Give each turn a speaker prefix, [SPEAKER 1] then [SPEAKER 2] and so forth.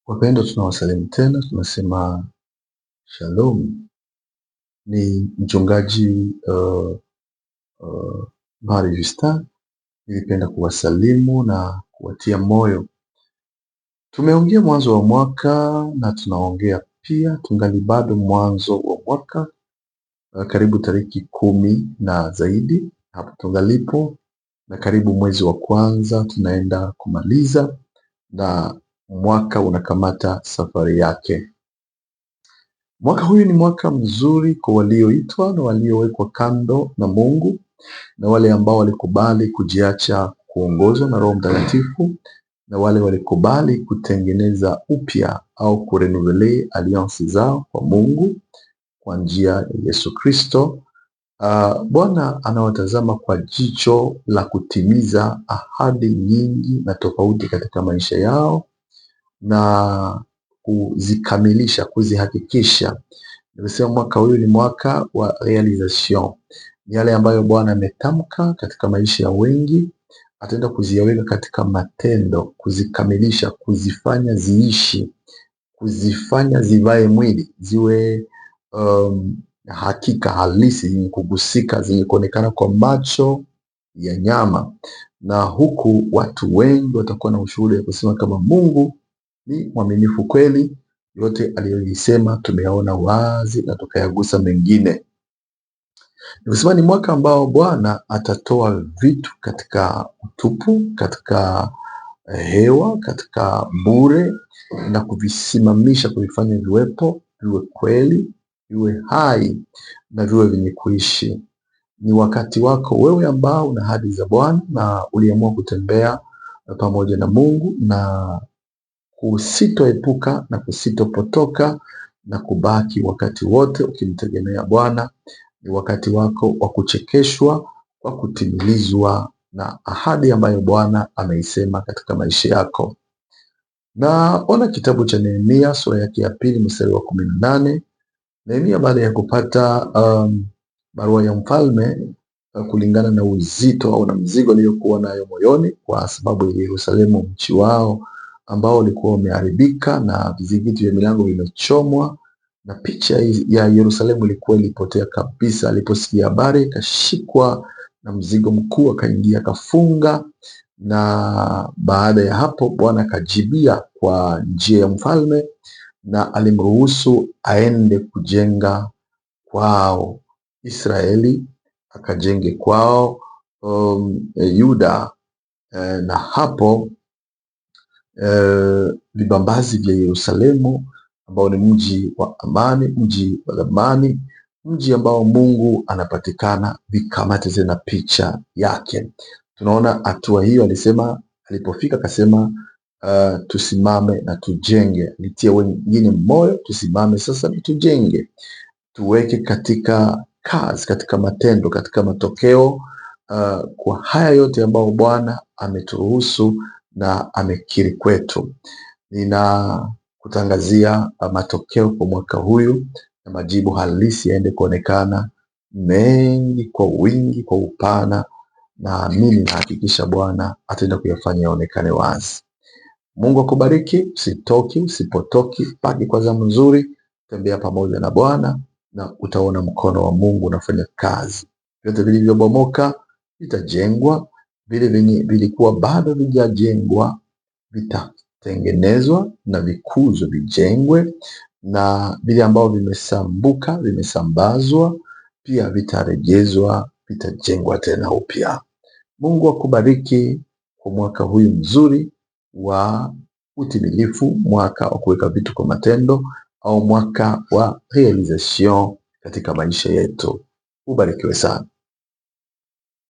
[SPEAKER 1] Wapendwa, tunawasalimu tena, tunasema shalom. Ni mchungaji Mari Justin. Nilipenda kuwasalimu na kuwatia moyo. Tumeongea mwanzo wa mwaka na tunaongea pia tungali bado mwanzo wa mwaka, karibu tariki 10 na zaidi hapo tungalipo, na karibu mwezi wa kwanza tunaenda kumaliza na mwaka unakamata safari yake. Mwaka huyu ni mwaka mzuri kwa walioitwa na waliowekwa kando na Mungu na wale ambao walikubali kujiacha kuongozwa na Roho Mtakatifu na wale walikubali kutengeneza upya au kurenouveler alliance zao kwa Mungu kwa njia ya Yesu Kristo. Bwana anawatazama kwa jicho la kutimiza ahadi nyingi na tofauti katika maisha yao na kuzikamilisha, kuzihakikisha. Nimesema mwaka huyu ni mwaka wa realization, ni yale ambayo Bwana ametamka katika maisha ya wengi, ataenda kuziyaweka katika matendo, kuzikamilisha, kuzifanya ziishi, kuzifanya zivae mwili, ziwe hakika halisi, zenye kugusika, zenye kuonekana kwa macho ya nyama, na huku watu wengi watakuwa na ushuhuda ya kusema kama Mungu ni mwaminifu kweli, yote aliyoisema tumeyaona wazi na tukayagusa mengine. Nimesema ni mwaka ambao Bwana atatoa vitu katika utupu, katika hewa, katika bure na kuvisimamisha, kuvifanya viwepo, viwe kweli, viwe hai na viwe vyenye kuishi. Ni wakati wako wewe ambao una ahadi za Bwana na uliamua kutembea pamoja na Mungu na kusitoepuka na kusitopotoka na kubaki wakati wote ukimtegemea Bwana. Ni wakati wako wa kuchekeshwa kwa kutimilizwa na ahadi ambayo Bwana ameisema katika maisha yako. Naona kitabu cha Nehemia sura yake ya 2 mstari wa 18. Nehemia baada ya kupata barua ya mfalme kulingana na uzito au na mzigo aliyokuwa nayo moyoni kwa sababu ya Yerusalemu, mchi wao ambao ulikuwa umeharibika na vizingiti vya milango vimechomwa na picha ya Yerusalemu ilikuwa ilipotea kabisa. Aliposikia habari akashikwa na mzigo mkuu, akaingia akafunga, na baada ya hapo Bwana akajibia kwa njia ya mfalme na alimruhusu aende kujenga kwao Israeli, akajenge kwao Yuda, na hapo vibambazi vya Yerusalemu ambao ni mji wa amani, mji wa dhamani, mji ambao Mungu anapatikana, vikamate tena picha yake. Tunaona hatua hiyo, alisema alipofika akasema, tusimame na tujenge, nitie wengine moyo, tusimame sasa na tujenge, tuweke katika kazi, katika matendo, katika matokeo kwa haya yote ambayo Bwana ameturuhusu na amekiri kwetu. Ninakutangazia matokeo kwa mwaka huyu na majibu halisi yaende kuonekana mengi kwa wingi, kwa upana, na mimi nahakikisha Bwana ataenda kuyafanya yaonekane wazi. Mungu akubariki, usitoki, usipotoki, baki kwa zamu nzuri, tembea pamoja na Bwana na utaona mkono wa Mungu unafanya kazi. Vyote vilivyobomoka vitajengwa, vile vyenye vilikuwa bado vijajengwa vitatengenezwa na vikuzwe vijengwe, na vile ambavyo vimesambuka vimesambazwa pia vitarejezwa, vitajengwa tena upya. Mungu akubariki kwa mwaka huyu mzuri wa utimilifu, mwaka wa kuweka vitu kwa matendo au mwaka wa realization katika maisha yetu. Ubarikiwe sana.